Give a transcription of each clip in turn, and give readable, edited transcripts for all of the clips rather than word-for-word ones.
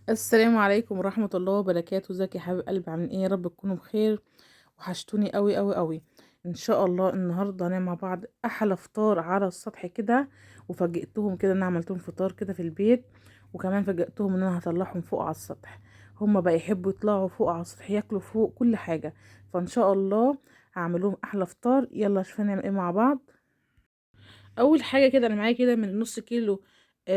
السلام عليكم ورحمة الله وبركاته. ازيك يا حبيب قلبي؟ عاملين ايه؟ يا رب تكونوا بخير. وحشتوني قوي قوي قوي. ان شاء الله النهارده هنعمل مع بعض احلى فطار على السطح كده، وفاجئتهم كده ان انا عملتهم فطار كده في البيت، وكمان فاجئتهم ان انا هطلعهم فوق على السطح. هما بقى يحبوا يطلعوا فوق على السطح ياكلوا فوق كل حاجة، فان شاء الله هعمل لهم احلى فطار. يلا شوفوا نعمل ايه مع بعض. اول حاجة كده انا معايا كده من نص كيلو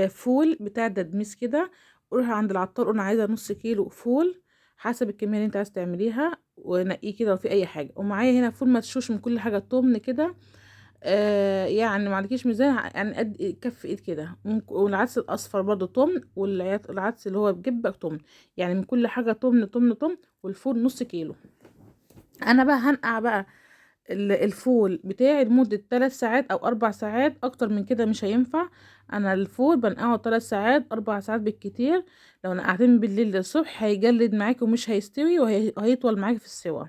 فول بتاع ددميس كده. روح عند العطار قول انا عايزه نص كيلو فول حسب الكمية اللي انت عايز تعمليها، ونقيه كده لو في اي حاجة. ومعايا هنا فول مدشوش من كل حاجة، تمن كده، يعني ما عندكيش ميزان، يعني قد كف ايد كده. والعدس الاصفر برضو تمن، والعدس اللي هو بجبه تمن، يعني من كل حاجة تمن تمن تمن. والفول نص كيلو. انا بقى هنقع بقى الفول بتاعي لمدة 3 ساعات او 4 ساعات، اكتر من كده مش هينفع. انا الفول بنقعه 3 ساعات 4 ساعات بالكتير. لو نقعتين بالليل للصبح هيجلد معاكي ومش هيستوي، وهيطول معاكي في السوا.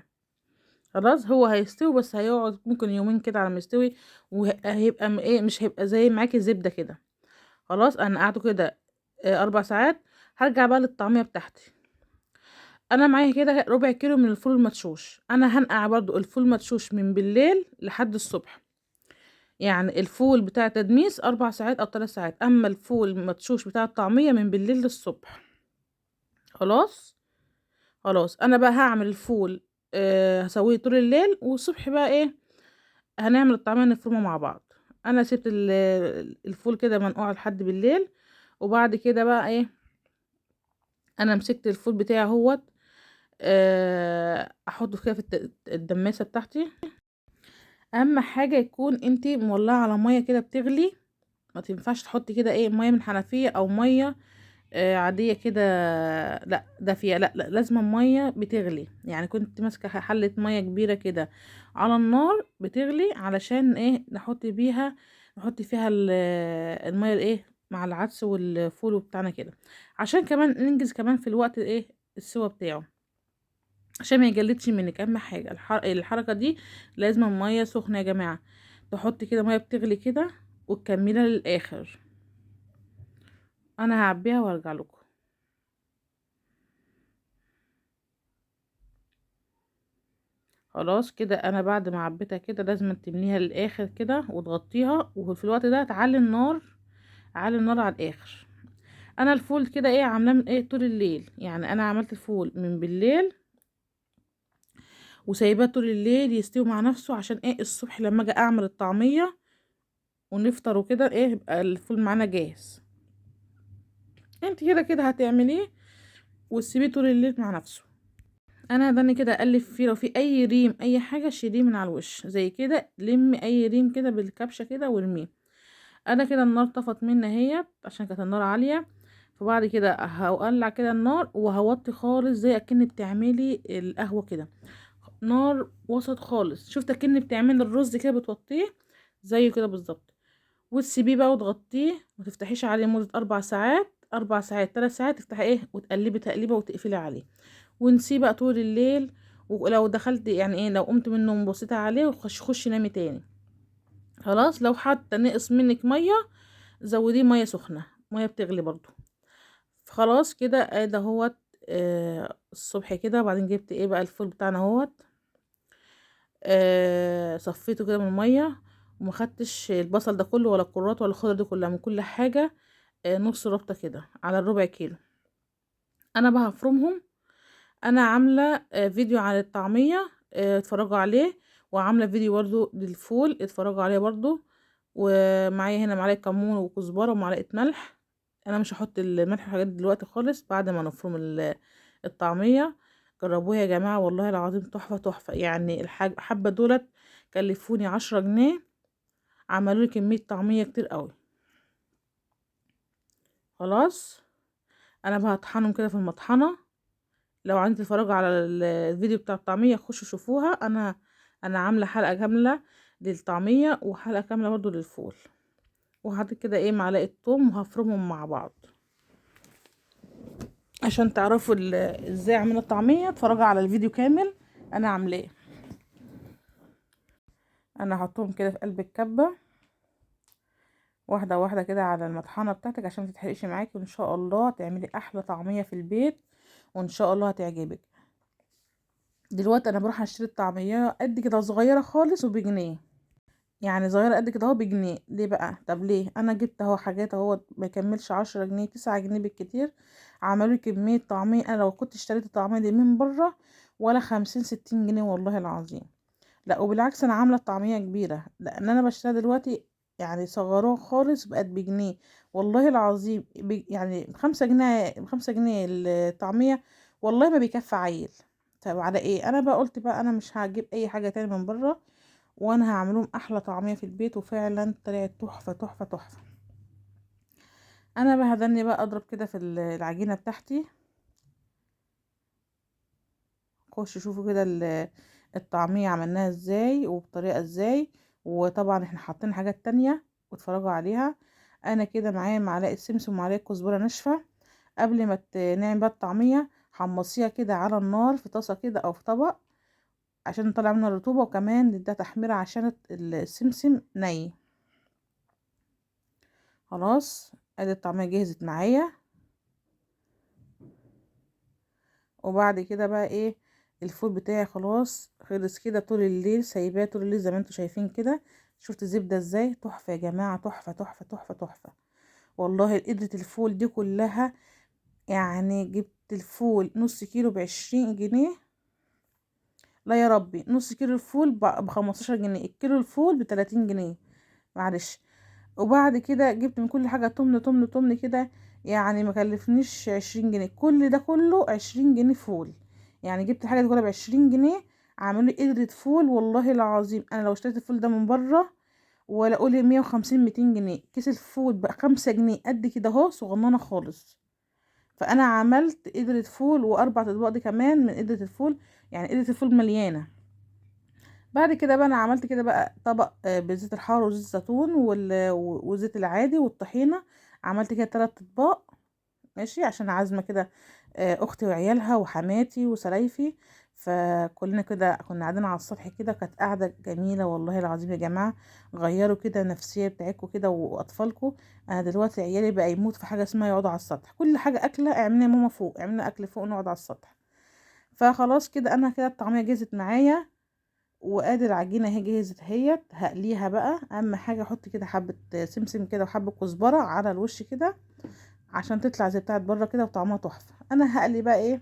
خلاص هو هيستوي بس هيقعد ممكن يومين كده على ما يستوي، وهيبقى ايه، مش هيبقى زي معاكي زبدة كده. خلاص انا نقعته كده 4 ساعات. هرجع بقى للطعمية بتاعتي. انا معايا كده ربع كيلو من الفول المدشوش. انا هنقع برضو الفول المدشوش من بالليل لحد الصبح، يعني الفول بتاع تدميس 4 ساعات او 3 ساعات، اما الفول المدشوش بتاع الطعمية من بالليل للصبح. خلاص خلاص انا بقى هعمل الفول، هسويه طول الليل، والصبح بقى ايه هنعمل الطعمية نفرمه مع بعض. انا سبت الفول كده منقوع لحد بالليل، وبعد كده بقى ايه انا مسكت الفول بتاعي اهوت، احطه كده في الدماسه بتاعتي. اهم حاجة يكون انتي مولعه على مية كده بتغلي، ما تنفعش تحطي كده ايه مية من حنفية او مية عادية كده، لا دافيه، لا لا لازم مية بتغلي. يعني كنت ماسكه حله مية كبيرة كده على النار بتغلي، علشان ايه نحط بيها، نحط فيها المية الايه مع العدس والفول بتاعنا كده، عشان كمان ننجز كمان في الوقت ايه السوا بتاعه، عشان ما يجلدش منك. اهم حاجة الحركة دي لازم المية سخنة يا جماعة، تحطي كده مية بتغلي كده وتكمليها للاخر. انا هعبيها وارجع لكم. خلاص كده انا بعد ما عبيتها كده لازم تمليها للاخر كده وتغطيها، وفي الوقت ده تعلي النار، علي النار على الاخر. انا الفول كده ايه عاملاه من ايه طول الليل، يعني انا عملت الفول من بالليل وسايباه طول الليل يستوي مع نفسه، عشان ايه الصبح لما اجي اعمل الطعمية ونفطر وكده ايه يبقى الفول معانا جاهز. انت كده كده هتعمليه وتسيبيه طول الليل مع نفسه. انا هدني كده اقلب فيه، لو في اي ريم اي حاجة شيليه من على الوش زي كده، لمي اي ريم كده بالكبشه كده وارميه. انا كده النار طفت مني اهيت عشان كانت النار عالية، فبعد كده هولع كده النار وهوطي خالص زي اكن بتعملي القهوة كده، نار وسط خالص. شفت اكن بتعملي الرز كده بتوطيه زيه كده بالظبط، وتسيبيه بقى وتغطيه ما تفتحيش عليه مده 4 ساعات، 4 ساعات 3 ساعات تفتحي ايه وتقلبي تقليبه وتقفلي عليه، ونسيبه بقى طول الليل. ولو دخلت يعني ايه لو قمت من النوم بصيتي عليه وخش خشي نامي تاني. خلاص لو حتى نقص منك مية زوديه مية سخنة، مية بتغلي برضو. خلاص كده ادي اهوت، الصبح كده. وبعدين جبت ايه بقى الفول بتاعنا اهوت، صفيته كده من المية، وما خدتش البصل ده كله ولا الكرات ولا الخضرة دي كلها، من كل حاجة، نص ربطه كده على الربع كيلو. انا بقى هفرمهم. انا عامله فيديو عن الطعمية، اتفرجوا عليه، وعامله فيديو برضو للفول اتفرجوا عليه برضو. ومعايا هنا معلقه كمون وكزبره ومعلقة ملح. انا مش هحط الملح والحاجات دي دلوقتي خالص، بعد ما نفرم الطعمية. جربوها يا جماعة والله العظيم تحفة تحفة. يعني الحبة دولت كلفوني 10 جنيه، عملوا لي كمية طعميه كتير قوي. خلاص انا بقى هطحنهم كده في المطحنه. لو عايزين تتفرجوا على الفيديو بتاع الطعمية خشوا شوفوها، انا عامله حلقة كاملة للطعميه وحلقه كاملة برضو للفول. وحطيت كده ايه معلقه توم وهفرمهم مع بعض عشان تعرفوا ازاي اعمل الطعمية. اتفرجوا على الفيديو كامل انا عاملاه. انا هحطهم كده في قلب الكبه واحدة واحدة كده على المطحنه بتاعتك عشان ما تتحرقش معاكي، وان شاء الله تعملي احلى طعميه في البيت، وان شاء الله هتعجبك. دلوقتي انا بروح اشتري الطعمية قد كده صغيرة خالص وبجنيه، يعني صغيرة قد كده اهو بجنيه. ليه بقى؟ طب ليه؟ انا جبت اهو حاجات اهو ما يكملش 10 جنيه، 9 جنيه بالكتير، عملوا لي كمية طعميه. انا لو كنت اشتريت الطعمية دي من بره ولا 50 60 جنيه والله العظيم. لا وبالعكس انا عامله الطعمية كبيرة، لان انا بشتريها دلوقتي يعني صغروها خالص بقت بجنيه والله العظيم، يعني 5 جنيه، 5 جنيه الطعمية والله ما بيكفي عيل. طب على ايه؟ انا بقى قلت بقى انا مش هجيب اي حاجة تاني من بره، وانا هعملهم احلى طعميه في البيت، وفعلا طلعت تحفة تحفة تحفة. انا بقى هدني بقى اضرب كده في العجينة بتاعتي. خشوا شوفوا كده الطعمية عملناها ازاي وبطريقة ازاي، وطبعا احنا حاطين حاجات تانية واتفرجوا عليها. انا كده معايا معلقه سمسم ومعلقة كزبره ناشفة. قبل ما نعمل بقى الطعمية حمصيها كده على النار في طاسه كده او في طبق عشان نطلع منها الرطوبة، وكمان نديها تحميره عشان السمسم ني. خلاص ادي الطعمية جهزت معايا. وبعد كده بقى ايه، الفول بتاعي خلاص خلص كده، طول الليل سايباه طول الليل زي ما انتوا شايفين كده. شفت الزبدة ازاي تحفة يا جماعة، تحفة تحفة تحفة تحفة والله. قدره الفول دي كلها يعني جبت الفول نص كيلو ب20 جنيه، لا يا ربي نص كيلو الفول ب15 جنيه، الكيلو الفول ب30 جنيه معلش. وبعد كده جبت من كل حاجة تمن تمن تمن كده، يعني ما كلفنيش 20 جنيه، كل ده كله 20 جنيه فول. يعني جبت الحاجة دي كلها ب20 جنيه، عملوا لي قدره فول والله العظيم. انا لو اشتريت الفول ده من بره ولا قولي 150 200 جنيه، كيس الفول ب5 جنيه قد كده اهو صغننه خالص. فانا عملت قدره فول واربع اطباق دي كمان من قدره الفول، يعني قدره الفول مليانة. بعد كده بقى انا عملت كده بقى طبق بزيت الحار وزيت الزيتون وزيت العادي والطحينه، عملت كده 3 اطباق ماشي، عشان عازمة كده اختي وعيالها وحماتي وسلايفي، فكلنا كده كنا قاعدين على السطح كده، كانت قاعدة جميلة والله العظيم يا جماعة. غيروا كده النفسية بتاعتكم كده واطفالكم. انا دلوقتي عيالي بقى يموت في حاجة اسمها يقعدوا على السطح، كل حاجة اكله اعملها يا ماما فوق، اعملنا اكل فوق نقعد على السطح. فخلاص كده انا كده الطعمية جهزت معايا، وادي العجينة اهي جهزت اهيت. هقليها بقى، اهم حاجة احط كده حبه سمسم كده وحبه كزبره على الوش كده عشان تطلع زي بتاعت بره كده وطعمها تحفة. انا هقلي بقى ايه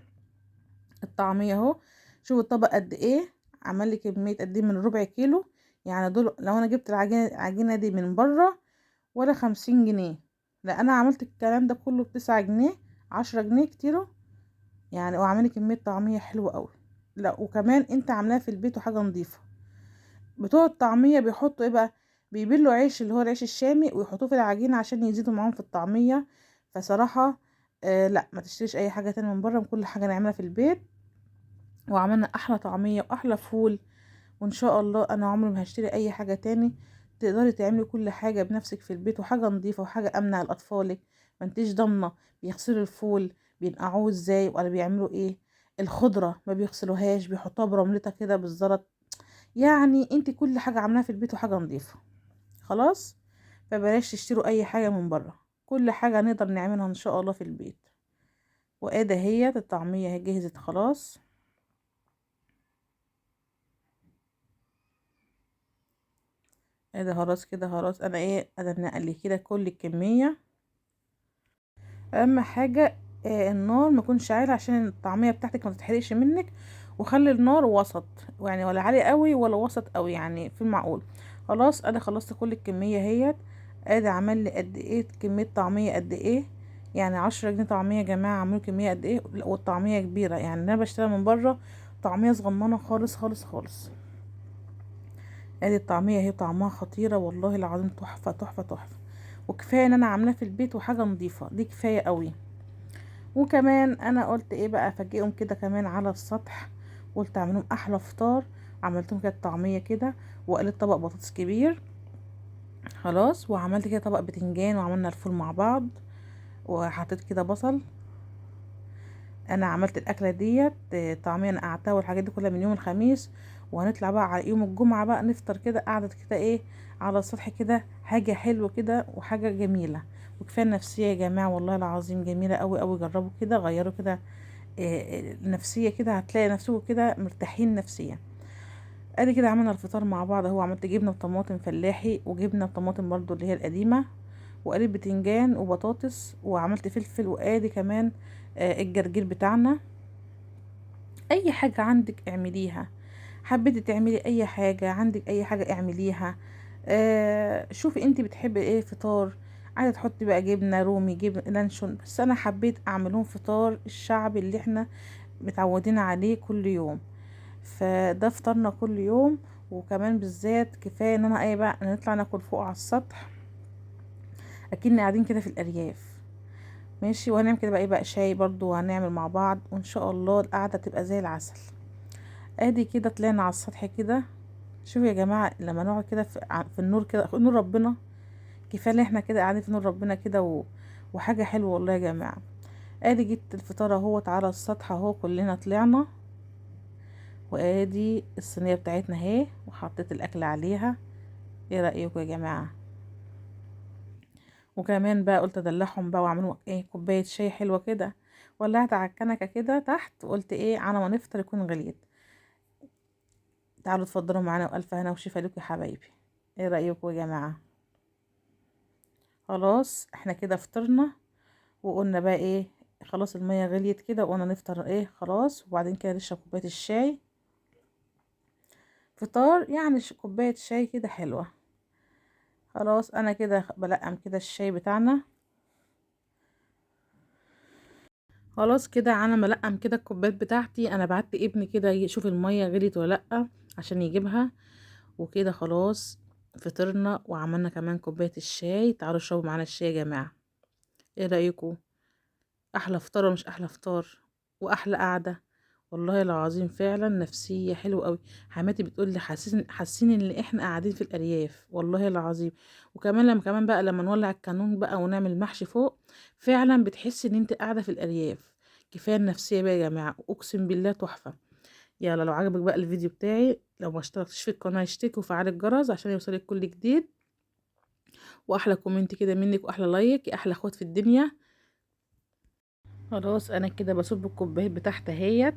الطعمية اهو. شوفوا الطبق قد ايه عمل لي كمية قد ايه، من ربع كيلو يعني. دول لو انا جبت العجينة دي من بره ولا 50 جنيه، لا انا عملت الكلام ده كله ب9 جنيه 10 جنيه كتيرة يعني، وعمل لي كمية طعميه حلوة قوي. لا وكمان انت عاملاها في البيت وحاجه نظيفة. بتوع الطعمية بيحطوا ايه بقى، بيبلوا عيش اللي هو العيش الشامي ويحطوه في العجينة عشان يزيدوا معاهم في الطعمية. فصراحة لا ما تشتريش اي حاجة تانية من بره، كل حاجة نعملها في البيت. وعملنا احلى طعميه واحلى فول، وان شاء الله انا عمري ما هشتري اي حاجة تاني. تقدري تعملي كل حاجة بنفسك في البيت، وحاجه نظيفة وحاجه امنه لاطفالك. ما انتيش ضامنه بيغسلوا الفول بينقعوه ازاي ولا بيعملوا ايه، الخضرة ما بيغسلوهاش بيحطوها برملتها كده بالزلط. يعني انت كل حاجة عاملاها في البيت وحاجه نظيفة خلاص. فبلاش تشتروا اي حاجة من بره، كل حاجة نقدر نعملها ان شاء الله في البيت. وادي هي الطعمية اهي جهزت خلاص. ادي خلاص كده خلاص انا ايه انا نقلي كده كل الكمية. اهم حاجة النار ما يكونش عالي عشان الطعمية بتاعتك ما تتحرقش منك، وخلي النار وسط يعني، ولا عالي قوي ولا وسط قوي، يعني في المعقول. خلاص انا خلصت كل الكمية اهيت. ادي عمل لي قد ايه كمية طعميه قد ايه، يعني 10 جنيه طعميه يا جماعة، عملوا كمية قد ايه، والطعميه كبيرة يعني. انا بشتريها من بره طعميه صغننه خالص خالص خالص. ادي الطعمية اهي طعمها خطيرة والله العظيم، تحفة تحفة تحفة. وكفاية ان انا عاملاها في البيت وحاجه نظيفة، دي كفاية قوي. وكمان انا قلت ايه بقى افاجئهم كده كمان على السطح، قلت اعملهم احلى فطار. عملتهم كده الطعمية كده، وقلت طبق بطاطس كبير خلاص، وعملت كده طبق بتنجان، وعملنا الفول مع بعض، وحطيت كده بصل. انا عملت الاكلة ديت طعميه نقعتها والحاجات دي كلها من يوم الخميس، وهنطلع بقى على يوم الجمعة بقى نفطر كده قعدة كده ايه على السطح كده، حاجة حلوة كده وحاجه جميلة. وكفاية النفسية يا جماعة والله العظيم جميلة قوي قوي. جربوا كده، غيروا كده النفسية كده، هتلاقي نفسكم كده مرتاحين نفسيا. ادي كده عملنا الفطار مع بعض اهو. عملت جبنه وطماطم فلاحي، وجبنه بطماطم برضو اللي هي القديمة، وقليت بتنجان وبطاطس، وعملت فلفل، وادي كمان الجرجير بتاعنا. اي حاجة عندك اعمليها، حبيتي تعملي اي حاجة عندك، اي حاجة اعمليها. شوفي انتي بتحبي ايه فطار. عايزه تحطي بقى جبنه رومي، جبنه لانشون، بس انا حبيت اعملهم فطار الشعبي اللي احنا متعودين عليه كل يوم. فده فطارنا كل يوم. وكمان بالذات كفاية ان انا ايه بقى نطلع ناكل فوق على السطح، اكن قاعدين كده في الارياف. ماشي. وهنعمل كده بقى ايه بقى شاي برضو، وهنعمل مع بعض، وان شاء الله القعدة تبقى زي العسل. ادي كده طلعنا على السطح كده. شوفوا يا جماعة لما نقعد كده في النور كده، نور ربنا، كفاية ان احنا كده قاعدين في نور ربنا كده وحاجه حلوة والله يا جماعة. ادي جبت الفطار اهوت على السطح اهو، كلنا طلعنا. وادي الصينية بتاعتنا اهي، وحطيت الاكل عليها. ايه رايكم يا جماعة؟ وكمان بقى قلت ادلعهم بقى واعملوا ايه كوباية شاي حلوة كده، ولعت على الكنكه كده تحت، وقلت ايه على ما نفطر يكون غليت. تعالوا اتفضلوا معانا، والف هنا وشفا لكم يا حبايبي. ايه رايكم يا جماعة؟ خلاص احنا كده فطرنا، وقلنا بقى ايه خلاص المية غليت كده، وقلنا نفطر ايه خلاص. وبعدين كده نشرب كوباية الشاي، فطار يعني كوباية شاي كده حلوة. خلاص انا كده بلقم كده الشاي بتاعنا. خلاص كده على ما لقم كده الكوبايات بتاعتي، انا بعت ابني كده يشوف المية غليت ولا لا عشان يجيبها. وكده خلاص فطرنا وعملنا كمان كوباية الشاي. تعالوا اشربوا معانا الشاي يا جماعة. ايه رايكم؟ احلى فطار ومش احلى فطار، واحلى قعدة والله العظيم. فعلا نفسية حلوة قوي. حماتي بتقول لي حاسين ان احنا قاعدين في الارياف والله العظيم. وكمان لما كمان بقى لما نولع الكانون بقى ونعمل محشي فوق، فعلا بتحسي ان انت قاعدة في الارياف. كفاية النفسية بقى يا جماعة، اقسم بالله تحفة. يلا لو عجبك بقى الفيديو بتاعي، لو ما اشتركتش في القناة اشترك وفعل الجرس عشان يوصلك كل جديد، واحلى comment كده منك، واحلى like يا احلى اخوات في الدنيا. خلاص انا كده بصب الكوبايات بتاعتي اهيت،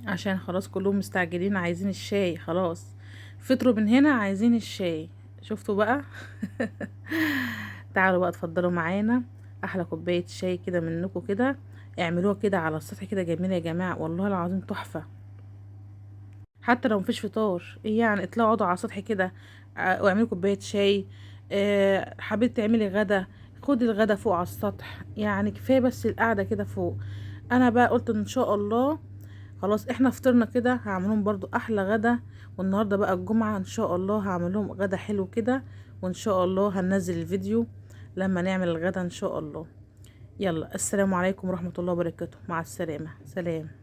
عشان خلاص كلهم مستعجلين عايزين الشاي. خلاص فطروا من هنا عايزين الشاي. شفتوا بقى؟ تعالوا بقى اتفضلوا معانا احلى كوباية شاي كده منكم كده. اعملوها كده على السطح كده جميلة يا جماعة والله العظيم تحفة. حتى لو مفيش فطار ايه يعني، اطلعوا اقعدوا على السطح كده واعملوا كوباية شاي. حبيت تعملي غدا، خدي الغدا فوق على السطح، يعني كفاية بس القعدة كده فوق. انا بقى قلت ان شاء الله خلاص احنا فطرنا كده، هعملهم برضو احلى غدا. والنهارده بقى الجمعة ان شاء الله هعمل لهم غدا حلو كده، وان شاء الله هننزل الفيديو لما نعمل الغدا ان شاء الله. يلا السلام عليكم ورحمة الله وبركاته، مع السلامة، سلام.